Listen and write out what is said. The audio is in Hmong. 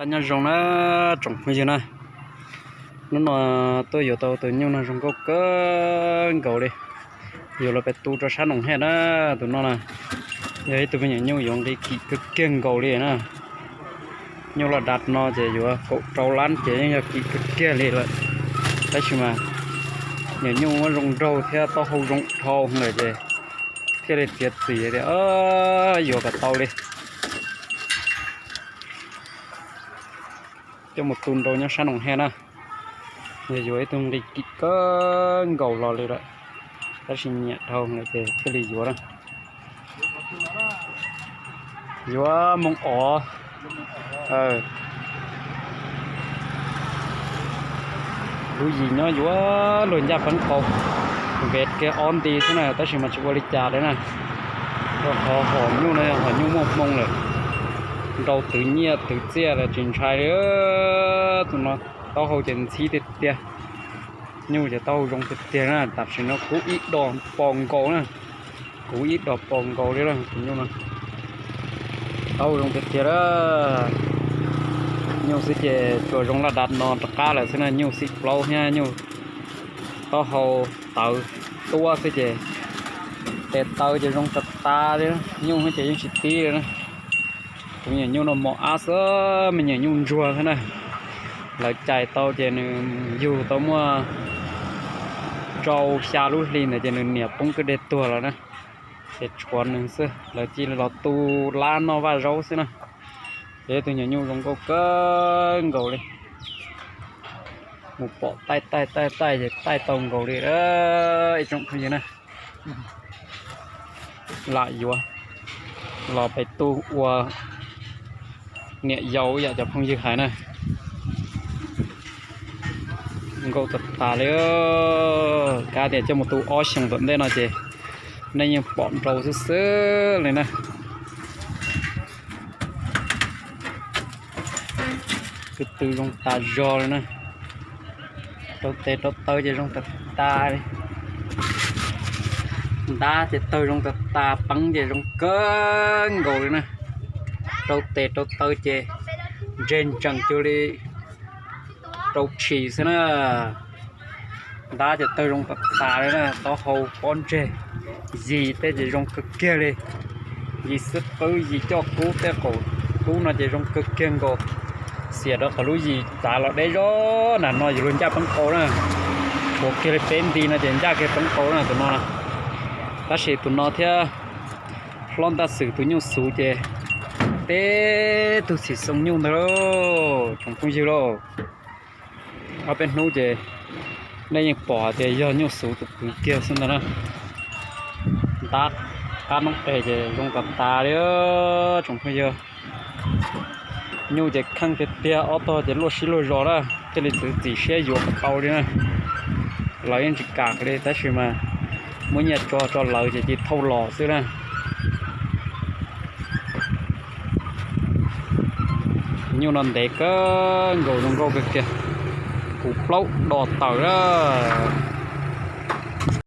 Nyob zoo na tsoom phooj ywg na, hnub no tuaj yuav tau tus nyuj no zoo nkauj kawg nkaus li. Yuav los pem tu rau sab Noom Hej na. Tus no na yog ib tug me nyuam nyuj yuav nqi kim kawg kiag nkaus li na. Nyuj loj dav no ces yuav kaum rau lab ces yeej yog kim kawg kiag li lawm. Tab sis mas nyuam nyuj muab zoo nraug thiab taub hau zoo dhau lawm ces thiaj li txiav txim tias yuav kom tau li coj mus tu nrau nyob sab Noom Hej na. Yog yuav ib tug nqi kim kawg nkaus los li lawm, tab sis nyiam dhau lawm ces thiaj li yuav na. Yuav moos os. Lub yim nyob yuav luag ncaj peeb qau, nkev kiag ob nti xwb na, tab sis mas tsis ua li cas li na. Rau qhov hom nyuj no yog hom nyuj muaj hmoo lawm, nrau twv nyiaj twv txiaj lawm tsis ntshai li. Tus no taub hau ces ntxhib tiag tiag, nyuj ces taub hau zoo tiag tiag na. Tam sim no kuv ib dos pos nkaus na, kuv ib dos pos nkaus li lawm tus nyuj no. Taub hau zoo tiag tiag lawm. Nyuj xwb ces tsuas zoo laj dav no rov qab lawm xwb na, nyuj xim plaub thiab nyuj taub hau tawv tuab xwb ces tes taw ces zoo tas tas li, nyuj ces yeej tsis tib li na. Tus me nyuam nyuj no mos ab xwb, me nyuam nyuj ntsuag xwb na. Lawv cais tau ces nws yug tau muaj rau xya lub hli ntawd ces nws niam poob kwj deg tuag lawm na. Ces tshuav nws xwb, lawv cia li los tu lab noj vaj zaub xwb na. Ces tus nyuam nyuj zoo nkauj kawg nkaus li. Mus pom taij taij taij taij ces taij tau nkaus li ib tsoom phooj ywg na. Lam yuav los pem tu ua niam yau yam cov phooj ywg hais na. Nkauj tas tas li. Kav tias coj mus tu ob xyoos tom ntej no ces nej yeej pom nrau xwb xwb li na. Tus twg zoo tas zog li na. Rau tes rau taw ces zoo tas tas li. Ntab ces tawg zoo tas tas, peeb ces zoo kawg nkaus li na. Rau tes rau taw ces ntseg ntsees cuag li rau tshis xwb na. Ntab ces tawg zoo tas tas li na, taub hau pob ntseg, yig tej ces zoo kawg kiag li. Yig xwb qwb, yig coj kub, tej qaum kub no ces zoo kawg kiag nkaus. Xiam rau qhov lub yig txav los deb zog na, no yus luag ncaj peeb qau na. Tshuav kiag li peb nti no ces ncaj kiag peeb qau na tus no na. Tab sis tus no thiab hlob Ntaj Xwm tus nyuj xuv ces teb tug txhim xoo nyuj ntag lauj tsoom phooj ywg lauj. Ob peb hnub ces nej yeej pom hais tias yog nyuj xuv tus kwv kiag xwb ntag na. Ntab qab noob qes ces zoo tas tas li tsoom phooj ywg. Nyuj ces kheej tiag tiag, ob tog ces luaj siab luaj zog na, thiaj li txwv txim siab yuav kom tau li na. Lawv yeej tsis kam li tab sis mas muab nyiaj tso tso lawv ces cia thauj los xwb na. Nyuj no ntev kawg nkaus, zoo nkauj kawg kiag, kuv plaub dos tawm lawm.